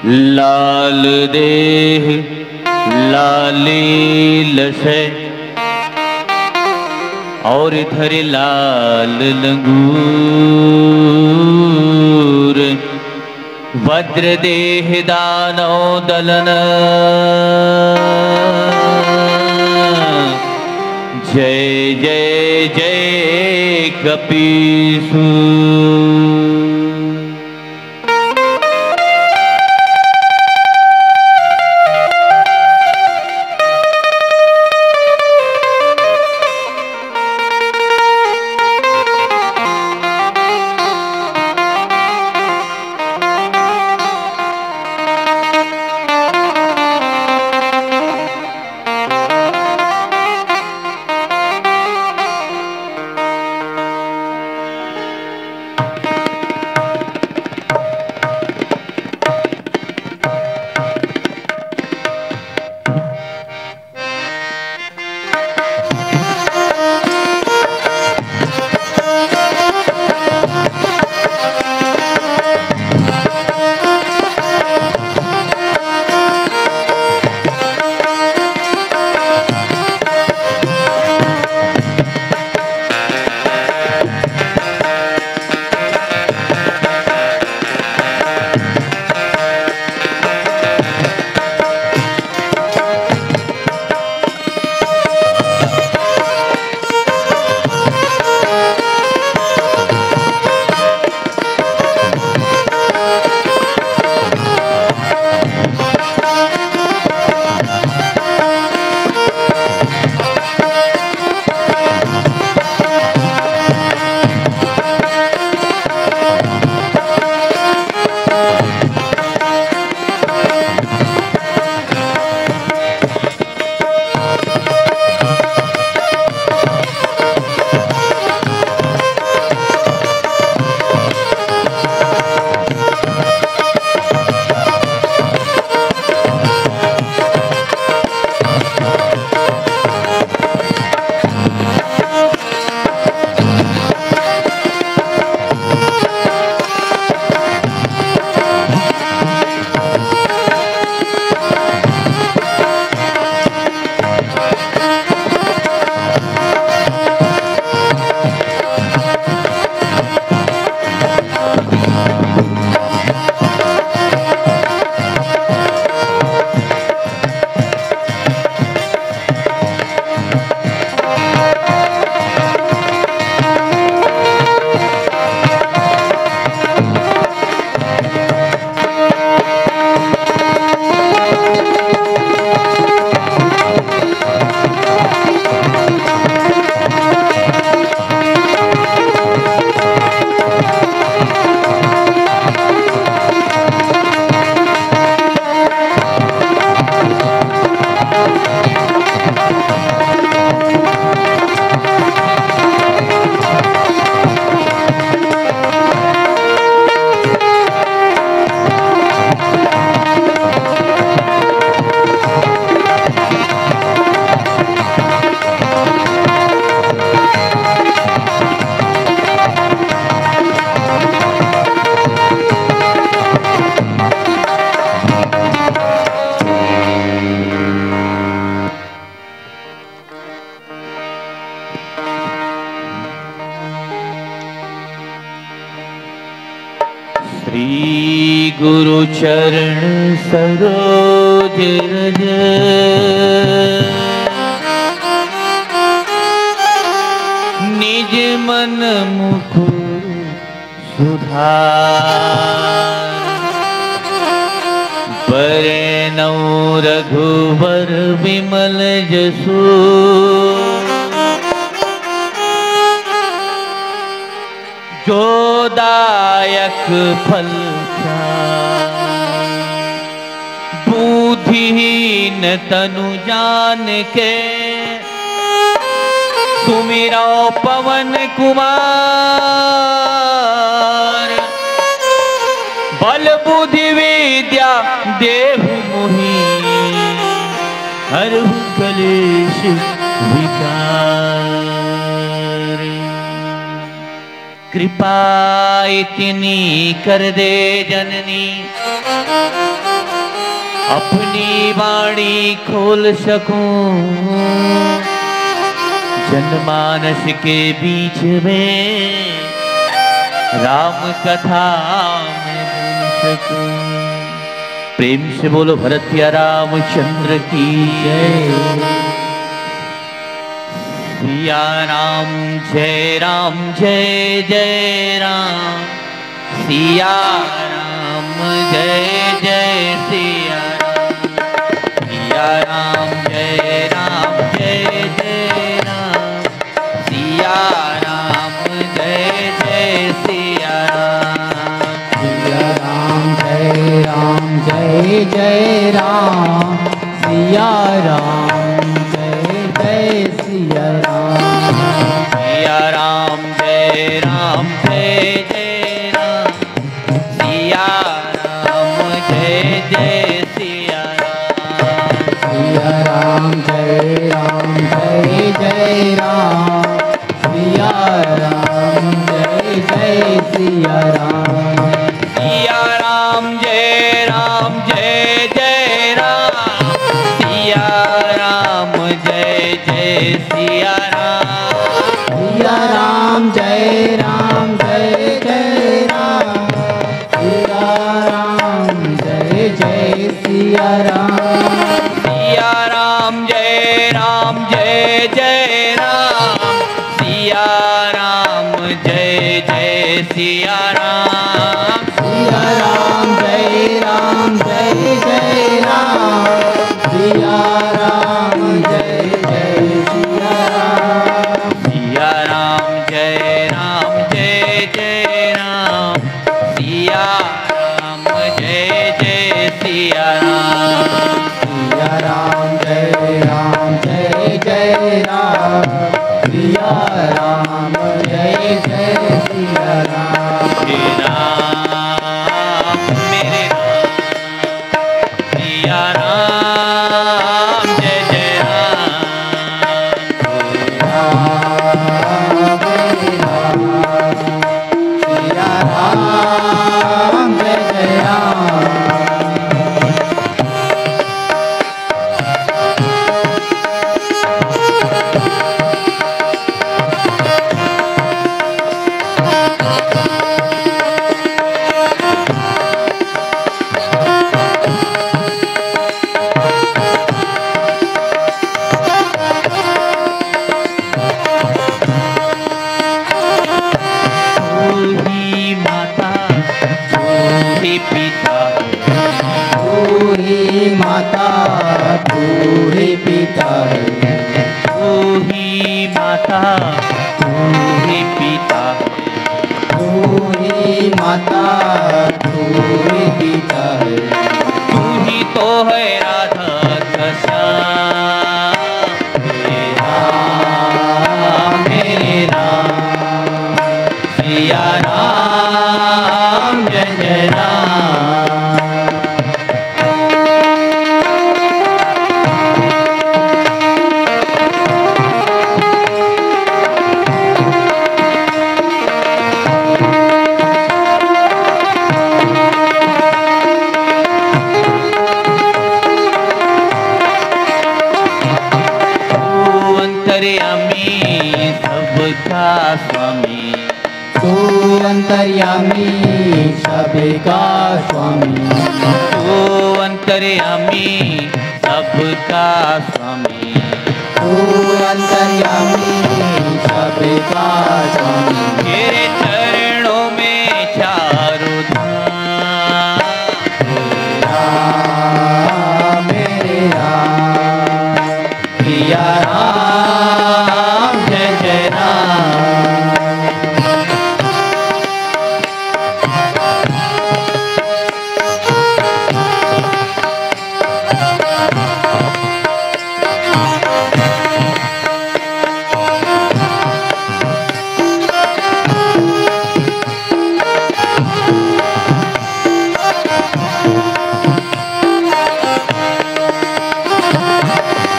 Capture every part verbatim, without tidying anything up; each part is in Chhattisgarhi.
लाल देह लाली लसै और इधर लाल लंगूर। वज्र देह दानव दलन। जय जय जय कपीसू। श्री गुरु चरण सरोज रज, निज मन मुकुर सुधार। बरनउँ रघुबर विमल जसु, जो दायक फल पावे। बुद्धिहीन तनु जान के, सुमिरौ पवन कुमार। बल बुद्धि विद्या देहु मोहि, हरहु कलेश विकार। कृपा इतनी कर दे जननी, अपनी वाणी खोल सकूं, जनमानस के बीच में राम कथा मैं बोल सकूं। प्रेम से बोलो भरतिया रामचंद्र की जय। सिया राम जय राम जय जय राम। सिया राम जय जय सिया राम। सिया राम जय राम जय जय राम। सिया राम जय जय सिया राम। सिया राम जय राम जय जय राम। सिया राम जय जय सिया राम। सिया राम जय राम जय जय राम। सिया राम जय जय सिया राम। सिया राम जय राम जय जय राम। सिया राम जय जय सिया राम। सिया राम जय राम जय जय राम। सिया राम जय जय सिया राम। सिया राम जय राम जय जय राम। सिया राम जय जय सिया राम। सिया राम जय राम जय जय राम। सिया राम जय जय सिया राम। सिया राम जय राम जय जय राम। सिया राम जय जय सिया राम। सिया राम जय राम जय जय राम। सिया राम जय जय सिया राम। सिया राम जय राम जय जय राम। सिया राम जय जय सिया राम। हे राम मेरे राम। सिया राम जय जय राम। सिया राम जय जय राम। तू ही माता, तू ही पिता, तू ही माता, तू ही पिता है। तू ही माता, तू ही पिता है। तू ही माता, तू ही पिता है। तू ही तो है राधा कृष्ण। हे राम, हे राम। सिया राम जय जय राम। तू अंतर्यामी सबका स्वामी। तू अंतर्यामी सबका स्वामी। तू अंतर्यामी सबका स्वामी। तू अंतर्यामी सबका स्वामी। तेरे चरणों में चारों धाम। राम मेरे राम। सिया राम जय जय राम।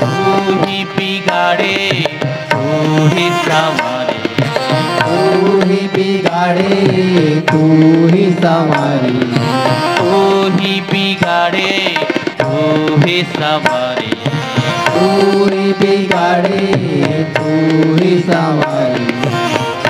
तू ही बिगाड़े, तू ही संवारे। तू ही बिगाड़े, तू ही संवारे। तू ही बिगाड़े, तू सवारे। तू ही बिगाड़े, तू ही सवारे।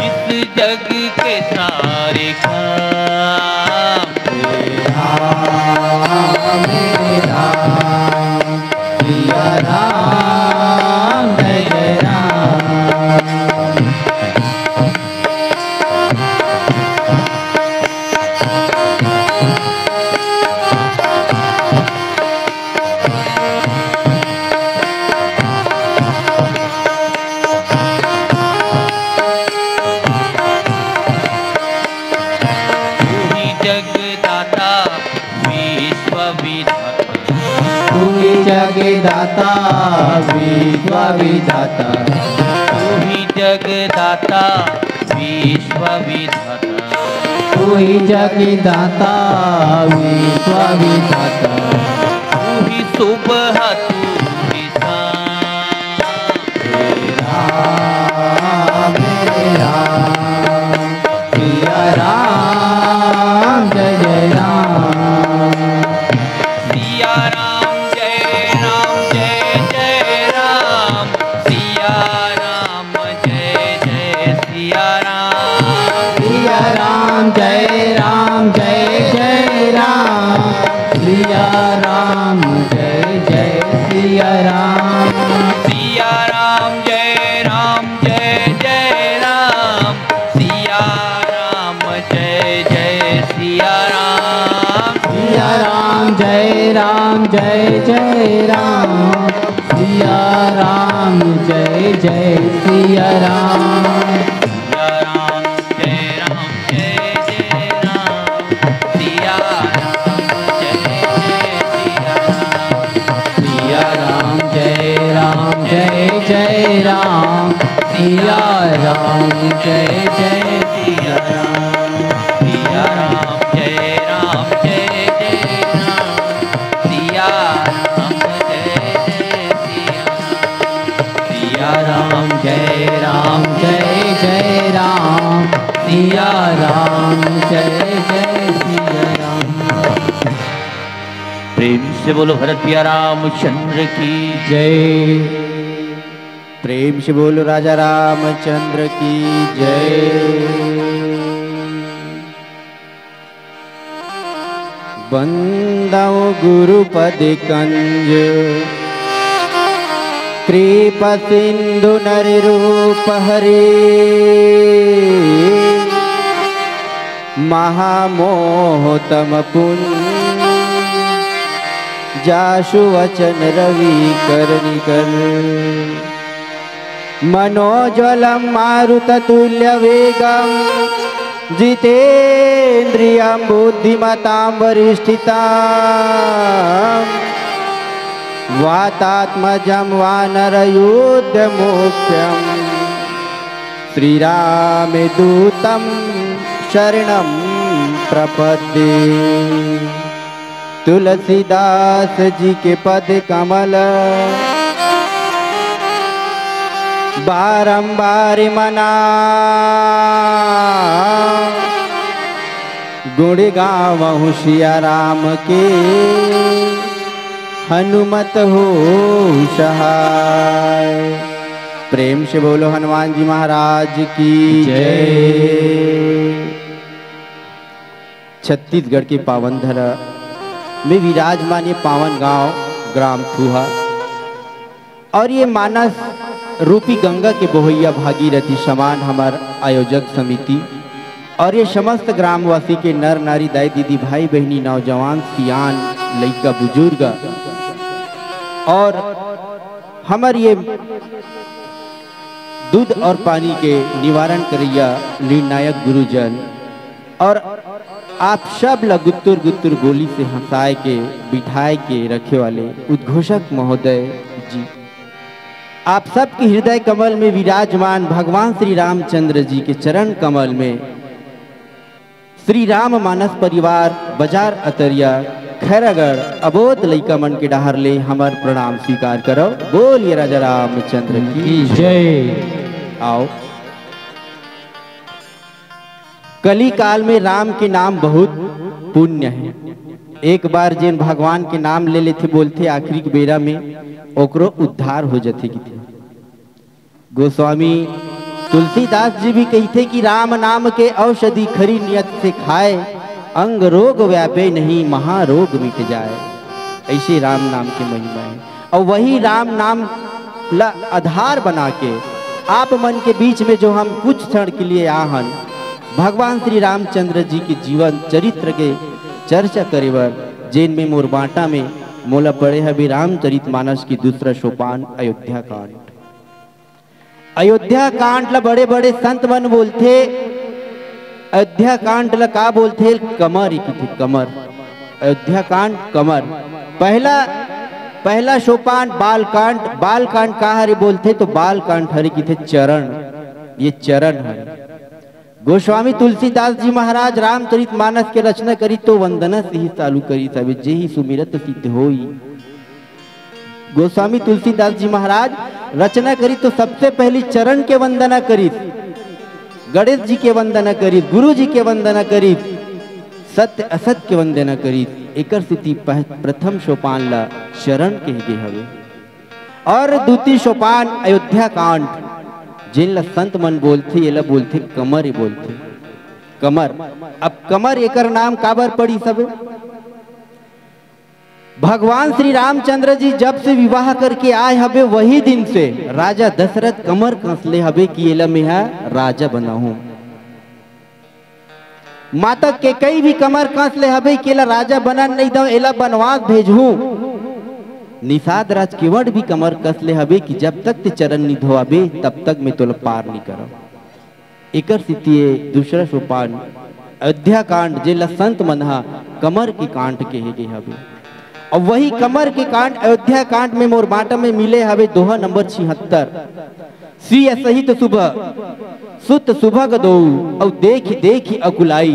इस जग के सारे काम। हे राम, हे राम, सिया राम, जय जय राम। तू ही जगदाता, विश्व विधाता। तू ही जगदाता, विश्व विधाता। तू ही जगदाता, विश्व विधाता। तू ही जगदाता, विश्व विधाता। तू ही सुबह, तू ही शाम। हे राम, हे राम, सिया राम, जय जय राम। सिया राम, जय राम, जय जय राम। सिया राम, जय जय सिया राम। सिया राम, जय राम, जय जय राम। सिया राम, जय जय सिया राम। सिया राम, जय राम, जय जय राम। सिया राम, जय जय सिया राम। सिया राम, जय राम, जय जय राम। सिया राम, जय जय सिया राम। सिया राम, जय राम, जय जय राम। सिया राम, जय जय सिया राम। सिया राम, जय राम, जय जय राम। सिया राम, जय जय सिया राम। सिया राम, जय राम, जय जय राम। सिया राम, जय जय सिया राम। सिया राम, जय राम, जय जय राम। सिया राम, जय जय सिया राम। प्रेम से बोलो भरत भैया रामचंद्र की जय। प्रेम से बोलो राजा रामचंद्र की जय। वंदौ गुरुपद कंज कृप सिंधु नर रूप हरे। महामोह तम पुंज जासु वचन रवि कर निकर। मनोजवलं मारुततुल्यवेगं जितेन्द्रियं बुद्धिमतां वरिष्ठितां। वातात्मजं वानरयूथमुख्यं श्रीरामदूतं शरणं प्रपद्ये। तुलसीदास जी के पद कमल बारंबार मना। गुण गावहु सिया राम के हनुमत हो सहाय। प्रेम से बोलो हनुमान जी महाराज की जय। जय। छत्तीसगढ़ के पावन धरा में विराजमान ये पावन गांव ग्राम खुहा और ये मानस रूपी गंगा के बोहैया भागीरथी समान हमार आयोजक समिति और ये समस्त ग्रामवासी के नर नारी, दाई दीदी, भाई बहनी, नौजवान, सियान, लइका बुजुर्ग और हमर ये दूध और पानी के निवारण करैया निर्णायक गुरुजन और आप सब ला गुत्तुर गुत्तुर बोली से हंसाए के, बिठाए के रखे वाले उद्घोषक महोदय जी, आप सबके हृदय कमल में विराजमान भगवान श्री रामचंद्र जी के चरण कमल में श्री राम मानस परिवार बाजार अतरिया खैरागढ़ अबोध लइका मन के डहार ले हमर प्रणाम स्वीकार करो। बोलिए राजा रामचंद्र की जय। आओ, कली काल में राम के नाम बहुत पुण्य है। एक बार जेन भगवान के नाम ले लेथे, बोलथे आखिरी के बेरा में, ओकरो उद्धार हो जथे किथे। गोस्वामी तुलसीदास जी भी कहिथे कि राम नाम के औषधि खरी नियत से खाए, अंग रोग व्यापे नहीं महारोग मिट जाए। ऐसे राम नाम के महिमा है। और वही राम नाम ला आधार बना के आप मन के बीच में जो हम कुछ क्षण के लिए आ हन, भगवान श्री रामचंद्र जी के जीवन चरित्र के चर्चा करे बर, जेन में मोर बांटा में मोला पड़े हवे रामचरित मानस की दूसरा सोपान अयोध्या कांड। अयोध्या कांड ला बड़े बड़े संत मन बोलथे। अयोध्या कांड ला का बोलथे? कमर ही किथे, कमर। अयोध्या कांड कमर। पहला, पहला सोपान बाल कांड। बाल कांड का हरे बोलथे? तो बाल कांड हरे किथे चरण। ये चरण हरे। गोस्वामी तुलसीदास जी महाराज रामचरित मानस के रचना करी तो वंदना से ही चालू करी, तबे जे ही सुमिरत सिद्ध होई। गोस्वामी तुलसीदास जी महाराज रचना करी तो सबसे पहली चरण के वंदना करी, गणेश जी के वंदना करी, गुरु जी के वंदना करी, सत्य असत के वंदना करी। एकर सेती पह-, प्रथम सोपान ला चरण कह गे हवे। और दूती सोपान अयोध्या कांड, जेन ला संत मन बोलथे, एला बोलथे कमर ही बोलथे, कमर। अब कमर एकर नाम काबर पड़ी सब? भगवान श्री रामचंद्र जी जब से विवाह करके आए हबे, वही दिन से राजा दशरथ कमर कसले हबे कि एला मेहा राजा बनाहूं। माता कैकई भी कमर कसले हबे कि एला राजा बनन नहीं दो, एला बनवास भेजहूं। निषाद राज केवट भी कमर कसले हबे कि जब तक ते चरण नहीं धोआबे, तब तक मैं तोला पार नहीं करब। एकर सेती ये दूसरा सोपान अयोध्या कांड, जेला संत मन ह कमर के कांड कहे गे हवे। अब वही कमर के कांड अयोध्या कांड में मोर बांटा में मिले हवे दोहा नंबर छिहत्तर। सिय सहित सुभ सुत सुभग दो, अउ देख देख अकुलाई,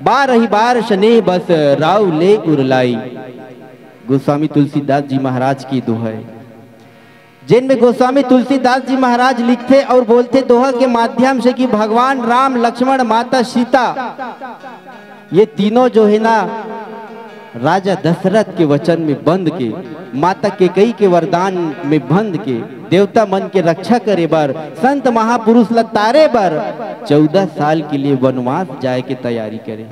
बारहि बार स्नेह बस राव ले उरलाई। गोस्वामी तुलसीदास जी महाराज की दोहा है। जेन में गोस्वामी तुलसीदास जी महाराज लिखथे और बोलथे दोहा के माध्यम से कि भगवान राम, लक्ष्मण, माता सीता, ये तीनों जो है ना, राजा दशरथ के वचन में बंध के, माता कैकई के वरदान में बंध के, देवता मन के रक्षा करे बर, संत महापुरुष ल तारे बर चौदह साल के लिए वनवास जाए के तैयारी करे।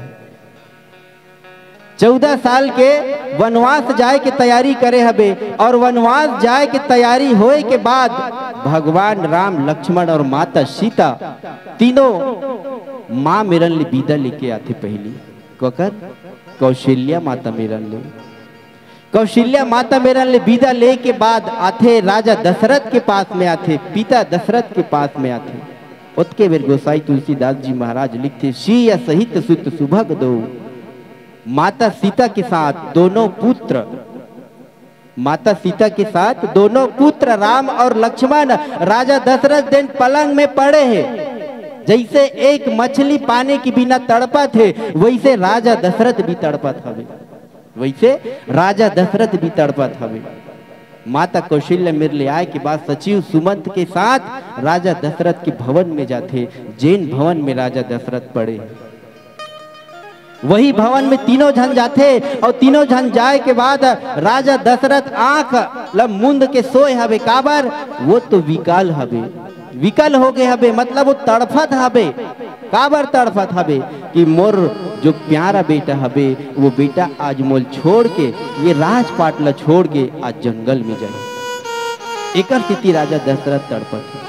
चौदह साल के वनवास जाए के तैयारी करे हबे, और वनवास जाए के तैयारी होए के बाद भगवान राम, लक्ष्मण और माता सीता तीनों माँ मेरन ले विदा लेके आथे। पहली ककर? कौशल्या माता मेरन ले। कौशल्या माता मेरन ले विदा ले के बाद आथे, राजा दशरथ के पास में आथे, पिता दशरथ के पास में आथे। ओतके बेर गोसाई तुलसीदास जी महाराज लिखथे, सिय सहित सुत सुभग दो, माता सीता के साथ दोनों पुत्र, माता सीता के साथ दोनों पुत्र राम और लक्ष्मण राजा दशरथ दिन पलंग में पड़े हैं। जैसे एक मछली पानी के बिना तड़पत है, वैसे राजा दशरथ भी तड़पत हवे। वैसे राजा दशरथ भी तड़पत हवे। माता कौशल्या मेर ले आए के बाद सचिव सुमंत के साथ राजा दशरथ के भवन में जाथे, जेन भवन में राजा दशरथ पड़े। वही भवन में तीनों झन जाथे और तीनों झन जाए के बाद राजा दशरथ आंख ल मूंद के सोए हवे। काबर? वो तो विकल हवे, विकल हो गए हवे, मतलब वो तड़फत हवे। काबर तड़फत हवे? कि मोर जो प्यारा बेटा हवे, वो बेटा आज मोल छोड़ के, ये राजपाट ला छोड़ के आज जंगल में जाए। एकर सेती राजा दशरथ तड़पत हे।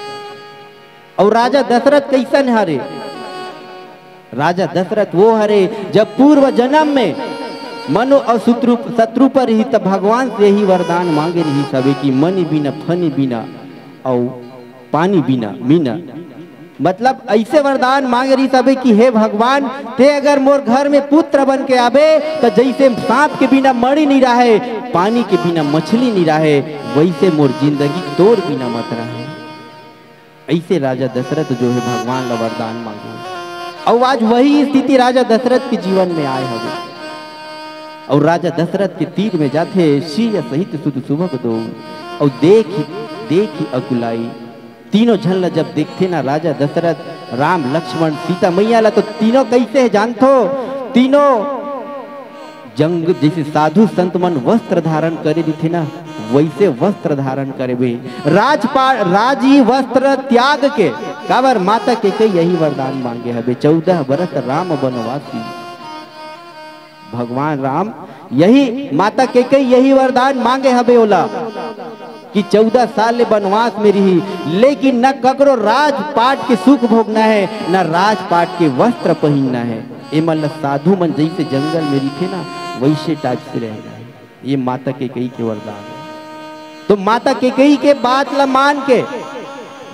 और राजा दशरथ कैसन हरे? राजा दशरथ वो हरे, जब पूर्व जन्म में मनु और शत्रु, शत्रु पर ही तब भगवान से ही वरदान मांगे रही सबे कि मणि बिना, फणि बिना और पानी बिना, मीना, मतलब ऐसे वरदान मांगे रही सबे कि हे भगवान, ते अगर मोर घर में पुत्र बन के आबे, तो जैसे सांप के बिना मणि नहीं रहे, पानी के बिना मछली नहीं रहे, वैसे मोर जिंदगी तोर बिना मत रहे। ऐसे राजा दशरथ जो है भगवान ला वरदान मांगे, और आज वही स्थिति राजा दशरथ के जीवन में आए हवे। और राजा दशरथ के तीर में जाथे, सिय सहित सुत सुभग दो, और देख, देख अकुलाई। तीनों झन ला जब देखथे ना राजा दशरथ, राम, लक्ष्मण, सीता मैया ला, तो तीनों कैसे है जानथो? तीनों जंग जैसे साधु संत मन वस्त्र धारण करे रहिथे ना, वैसे वस्त्र धारण करे बे। राजपा-, राजी वस्त्र त्याग के, काबर माता कैकेयी यही वरदान मांगे हबे, "चौदह बरस राम बनवासी।" भगवान राम यही, माता कैकेयी यही वरदान मांगे हबे ओला कि चौदह साल ले बनवास में रही, लेकिन न ककरो राजपाट के सुख भोगना है, न राजपाट के वस्त्र पहिनना है। एमन ल साधु मन जैसे जंगल में रहिथे ना, वैसे टाइप से रहना है। ये माता कैकेयी के वरदान है। तो माता कैकेयी के बात ल मान के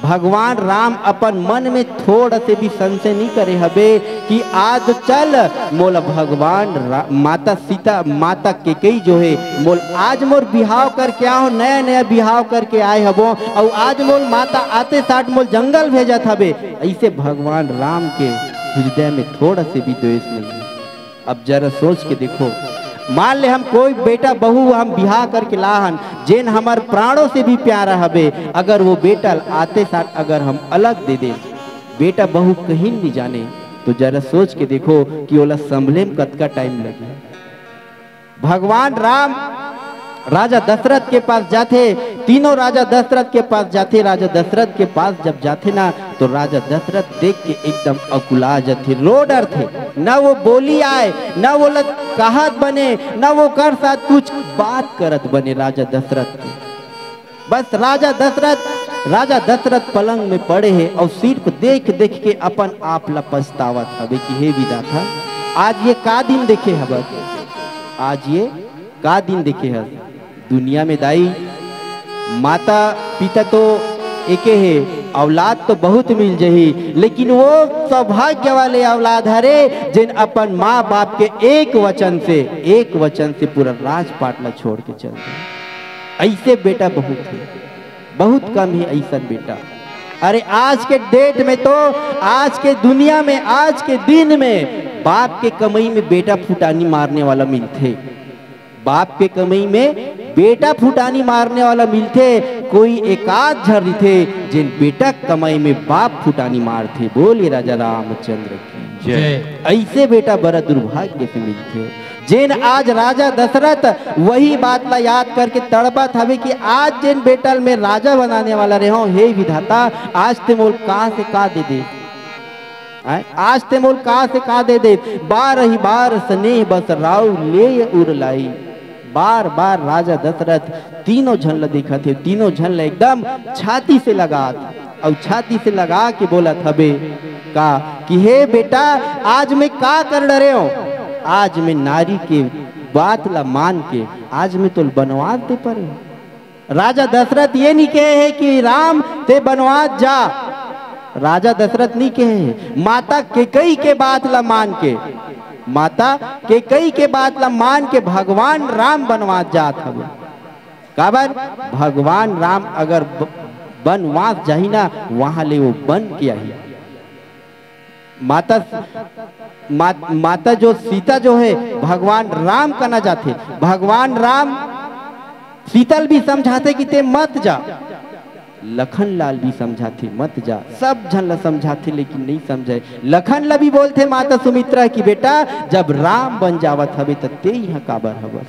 भगवान राम अपन मन में थोड़ा से भी संशय नहीं करे हबे कि आज चल मोला भगवान रा-, माता सीता, माता कैकेयी जो है, मोल आज मोर बिहाव करके आहो, नया नया बिहाव करके आए हबो, अउ आज मोल माता आते साथ मोल जंगल भेजत हबे। ऐसे भगवान राम के हृदय में थोड़ा से भी द्वेष नहीं है। अब जरा सोच के देखो, मान ले हम कोई बेटा बहू हम बिहाव करके लाहन, जेन हमर प्राणों से भी प्यारा हबे, अगर वो बेटा ल आते साथ अगर हम अलग दे दे, बेटा बहू कहीं नहीं जाने, तो जरा सोच के देखो कि ओला संभले में कतका टाइम लगे। भगवान राम राजा दशरथ के पास जाथे, तीनों राजा दशरथ के पास जाथे। राजा दशरथ के पास जब जाथे ना, तो राजा दशरथ देख के एकदम अकुला जाथे, रो डरथे। न वो बोली आए, न वो ल-, कहत बने, न वो कर साथ कुछ बात करत बने राजा दशरथ के। बस राजा दशरथ, राजा दशरथ पलंग में पड़े हे अउ सिर्फ देख देख के अपन आप ला पछतावत हवे कि हे विधाता, आज ये का दिन देखे हवस, आज ये का दिन देखे हस। दुनिया में दाई, माता पिता तो एके हे, औलाद तो बहुत मिल जही, लेकिन वो सौभाग्य वाले औलाद हरे जेन अपन माँ बाप के एक वचन से, एक वचन से पूरा राजपाट ला छोड़ के चल दे। ऐसे बेटा बहुत हे, बहुत कम हे ऐसन बेटा। अरे आज के डेट में तो, आज के दुनिया में, आज के दिन में बाप के कमाई में बेटा फुटानी मारने वाला मिलथे। बाप के कमाई में बेटा फुटानी मारने वाला मिलथे, कोई एकाध झन रहिथे जेन बेटा कमाई में बाप फुटानी मारथे। बोलिए राजा रामचंद्र की जय। ऐसे बेटा बड़ा दुर्भाग्य से मिलथे। जेन आज राजा दशरथ वही बात ला याद करके तड़पत हवे कि आज जेन बेटा ल मैं राजा बनाने वाला रहे हूँ, हे विधाता, आज ते मोल का से का दे दे, आय? आज ते मोल का से का दे दे। बार ही बार स्नेह बस राव ले उर लाई। बार बार राजा दशरथ तीनों झन ल देखत हे, तीनों झन ल एकदम छाती से लगात, अउ छाती से लगा के बोलत हबे का कि हे बेटा, आज मैं का कर डरे हूँ, आज मैं नारी के बात ला मान के आज मैं तोल बनवास दे परे हूँ। राजा दशरथ ये नहीं कहे हे कि राम ते बनवास जा, राजा दशरथ नहीं कहे हे, माता कैकेयी के बात ला मान के, माता कैकेयी के बात ला मान के भगवान राम बनवास जात हवे। काबर भगवान राम अगर ब-, बनवास जाही ना, वहां ले वो बन के आही। माता, मा-, माता जो सीता जो है, भगवान राम कना जाथे। भगवान राम सीता ल भी समझाथे कि ते मत जा, लखन लाल भी समझाथे मत जा, सब झन ला समझाथे लेकिन नहीं समझे। लखन ला भी बोलथे माता सुमित्रा कि बेटा, जब राम बन जावत हवे त ते इहाँ काबर हवस?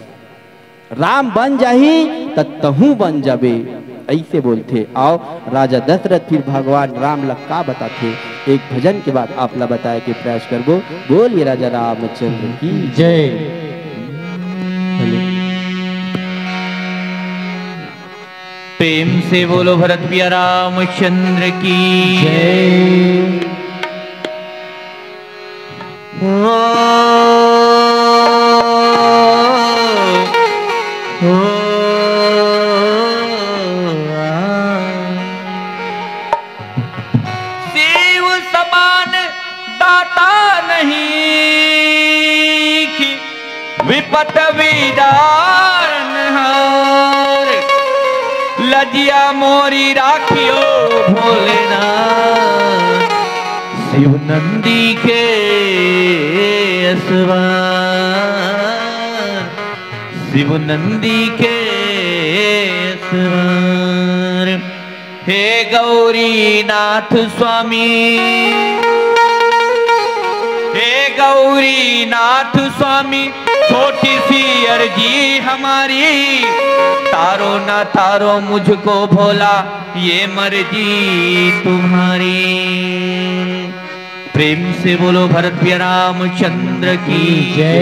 राम बन जाही त तहूं बन जाबे। ऐसे बोलथे। आओ राजा दशरथ फिर भगवान राम ला का बताथे, एक भजन के बाद आप ला बताए के प्रयास करबो। बोलिए राजा रामचंद्र की जय। प्रेम से बोलो भरत पिया रामचंद्र की जय। ओ, ओ, आ। शिव समान दाता नहीं कि विपत विदारन हार। लजिया मोरी राखियो भोलेनाथ, शिव नंदी के असवार, शिव नंदी के असवार। हे गौरीनाथ स्वामी, हे गौरीनाथ स्वामी, छोटी सी अर्जी हमारी, तारो ना तारो मुझको भोला, ये मर्जी तुम्हारी। प्रेम से बोलो भरत प्रिय रामचंद्र की जय।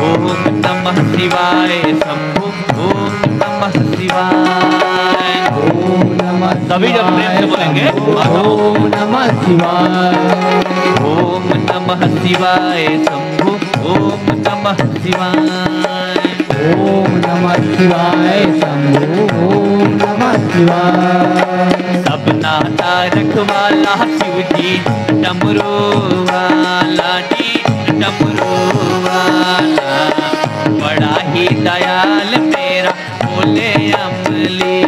ओम नमः शिवाय शंभु, ओम नमः शिवाय। ओम नमः सभी जन प्रेम से शिवाय बोलेंगे। शंभु, ओम नमः शिवाय। ओम नमः शिवाय शंभु, ओम नमः शिवाय। ओम नमः शिवाय शंभु, ओम नमः शिवाय। सब नाता रखवाला शिव जी डमरू वाला जी, डमरू वाला, बड़ा ही दयाल मेरा भोले अमली।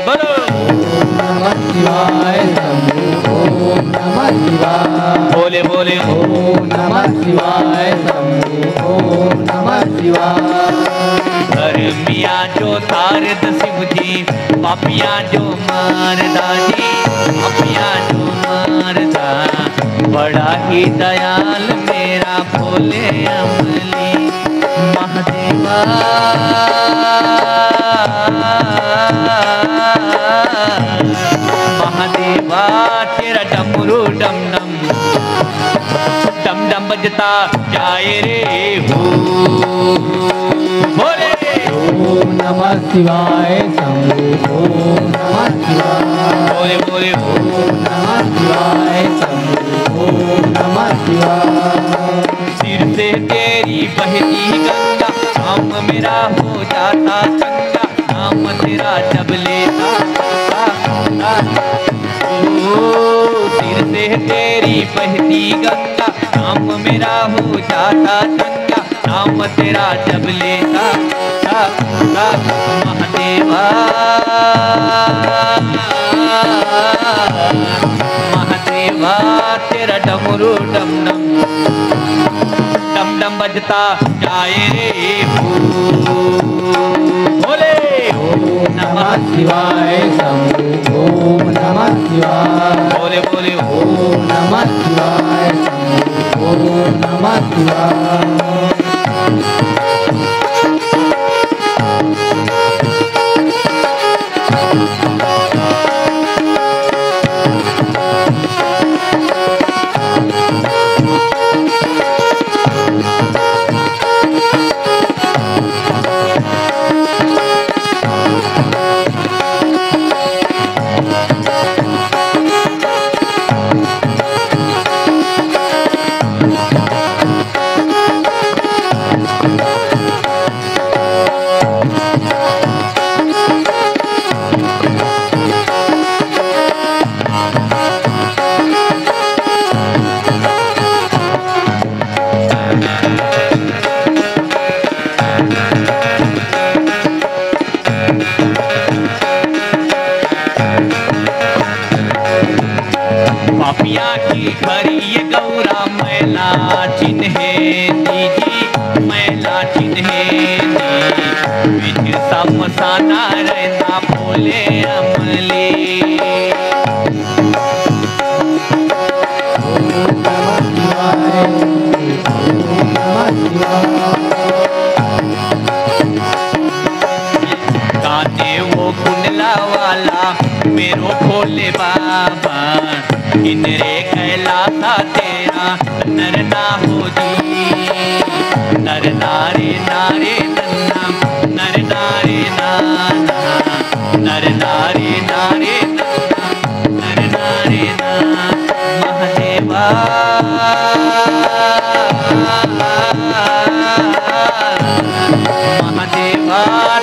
बोलो। ओम नमः शिवाय शंभु, ओम नमः शिवाय। बोले, बोले। ओम नमः शिवाय शंभु, ओम नमः शिवाय। धर्मिया जो तारद शिव जी, पापिया जो मारदा जी, पापिया जो मारदा, बड़ा ही दयाल मेरा भोले अमली। महादेवा, महादेवा, तेरा डमरू डम डम, डम डम बजता जाए रे हो। बोले। ओम नमः शिवाय शंभु, ओम नमः शिवाय। बोले, बोले। ओम नमः शिवाय शंभु, ओम नमः शिवाय। सिर से तेरी बहती गंगा, काम मेरा हो जाता चंगा, नाम तेरा जब लेता। ओ, सिर से तेरी बहती गंगा, नाम मेरा हो जाता चंगा, नाम तेरा जब लेता। ता, ता, महादेवा, महादेवा, तेरा डमरू डम डम, डम डम बजता जाए रे हो। बोले। ओम नमः शिवाय शंभु, ओम नमः शिवाय। बोले, बोले। ओम नमः शिवाय शंभु, ओम नमः शिवाय। पापिया की घर ये गौरा मैला चिन्हे दीदी, मैला चिन्हे दी। बिच समसाना रहना भोले अमली। काने वो कुंडला वाला मेरो भोले बाबा, किनरे कैलासा तेरा नर ना हो जी। नर नारे नारे नन्ना, नर नारे नाना, नर नारे नारे नन्ना, नर नारे ना। महादेवा, महादेवा,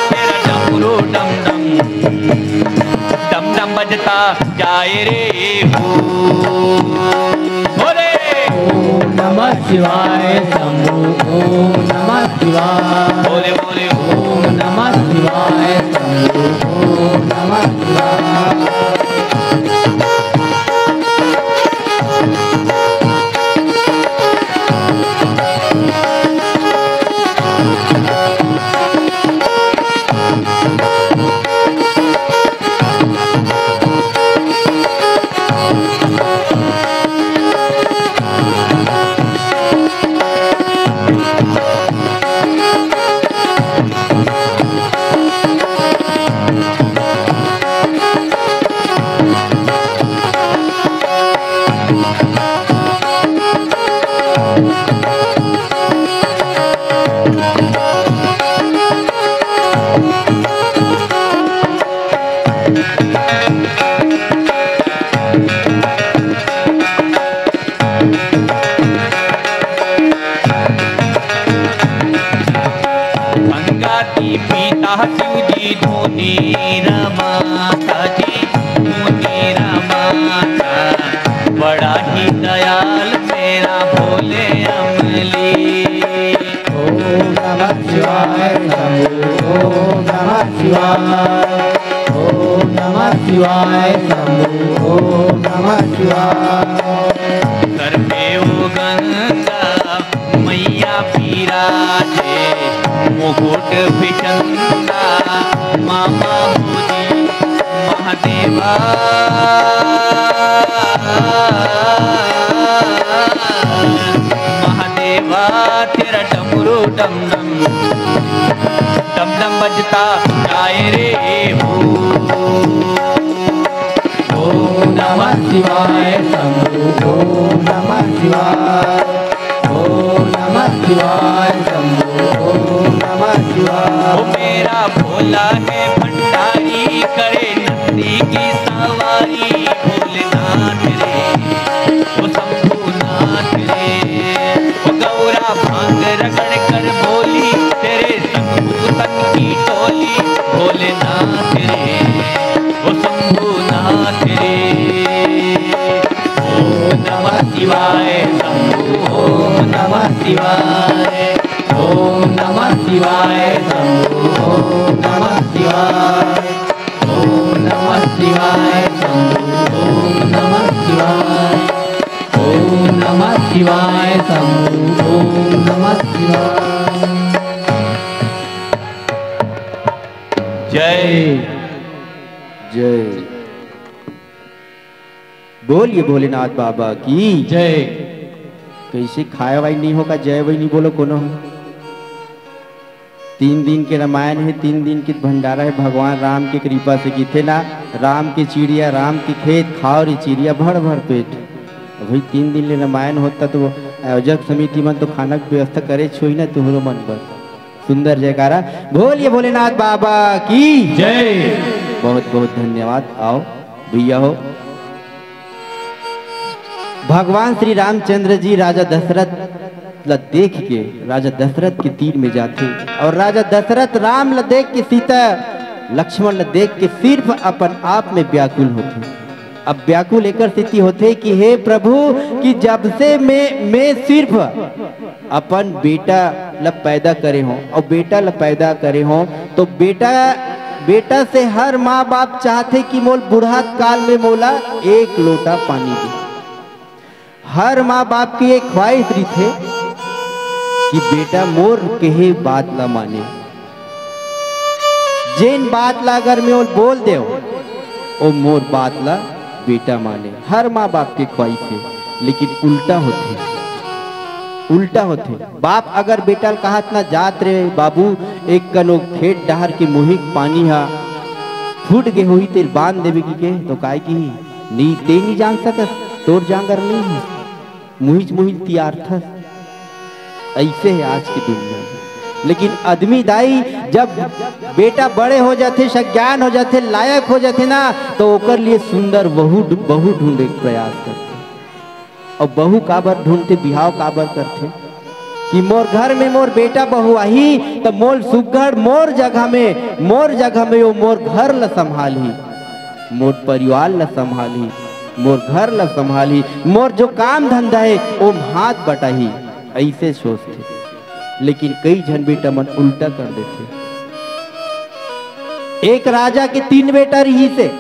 तेरा डमरू डम डम, डम डम बजता जाए रे हो। बोले। ओम नमः शिवाय शंभु, ओम नमः शिवाय। बोले, बोले। ओम नमः शिवाय शंभु, ओम नमः शिवाय। शिव जी धुनी रमाता जी, धुनी रमाता, बड़ा ही दयाल मेरा भोले अमली। ओम नमः शिवाय शंभू, ओम नमः शिवाय, ओम नमः शिवाय शंभू, ओम नमः शिवाय। सर पे वो गंगा मैया विराजे, मुकुट भी चंदा मामा मोदी महादेवा। महादेवा तेरा डमरू डम डम, डम डम बजता जाए रे हो। ओम नमः शिवाय शंभू, ओम नमः शिवाय, ओम नमः शिवाय शंभू, ओम नमः शिवाय। ओ मेरा भोला है भंडारी, करे नंदी की सवारी भोलेनाथ रे, ओ शंभूनाथ रे। ओ गौरा भांग रगड़ कर बोली, तेरे संग भूतन की टोली भोलेनाथ रे, ओ शंभूनाथ रे। ओम नमः शिवाय शंभू, ओम नमः शिवाय, ओम नमः शिवाय शंभू, ओम नमः शिवाय, ओम नमः शिवाय शंभू, ओम नमः शिवाय, ओम नमः शिवाय शंभू, ओम नमः शिवाय। जय। जय। बोलिए भोलेनाथ बाबा की जय। कैसे खाए वाई नहीं होगा, जय वही नहीं बोलो कोनो। तीन दिन के रामायण है, तीन दिन के भंडारा है, भगवान राम के कृपा से गिथे ना, राम के चिड़िया, राम के खेत, खाओ रे चिड़िया, भर भर पेट। भाई, तीन दिन ले रामायण होता तो आयोजक समिति मन तो खाना के व्यवस्था करे छोई ना, तुहरो मन बर। सुंदर जयकारा, बोलिए भोलेनाथ बाबा की जय। बहुत बहुत धन्यवाद। आओ भैया हो, भगवान श्री रामचंद्र जी राजा दशरथ ला देख के राजा दशरथ के तीर में जाथे और राजा दशरथ राम ला देख के, सीता लक्ष्मण ला देख के सिर्फ अपन आप में व्याकुल होथे। अब व्याकुल एकर स्थिति होथे कि हे प्रभु, कि जब से मैं मैं सिर्फ अपन बेटा ला पैदा करे हों और बेटा ला पैदा करे हों तो बेटा बेटा से हर माँ बाप चाहथे कि मोल बुढ़ात काल में मोला एक लोटा पानी दे। हर माँ बाप के एक ख्वाहिश रहिथे कि बेटा मोर कहे बात ला माने, जेन बात ला अगर मैं ओल बोल देव, ओ मोर बात ला बेटा माने। हर माँ बाप के ख्वाहिश है, लेकिन उल्टा होथे, उल्टा होथे। बाप अगर बेटा ल कहत ना, "जात रे बाबू, एक कनो खेत डहर के मुहिक पानी हा फूट गे होही, तेल बांध देवे," की के, तो काय की, "नी, ते नी जान सकस, तोर जांगर नहीं है, मुहिच मुहिच तियारथस।" ऐसे है आज की दुनिया। लेकिन आदमी दाई जब बेटा बड़े हो जाथे, सज्ञान हो जाथे, लायक हो जाथे ना, तो ओकर लिए सुंदर वहू ढू-, बहू ढूंढे के प्रयास करथे। और बहू काबर ढूंढथे, बिहाव काबर करथे कि मोर घर में मोर बेटा बहू आही, त मोर सुग्घर मोर जगह में, मोर जगह में वो मोर घर ल संभालही, मोर परिवार ल संभालही, मोर घर ल संभालही, मोर जो काम धंधा है, ओम हाथ बटाही, ऐसे सोचथे। लेकिन कई झन बेटा मन उल्टा कर देथे। एक राजा के तीन बेटा रहिसे,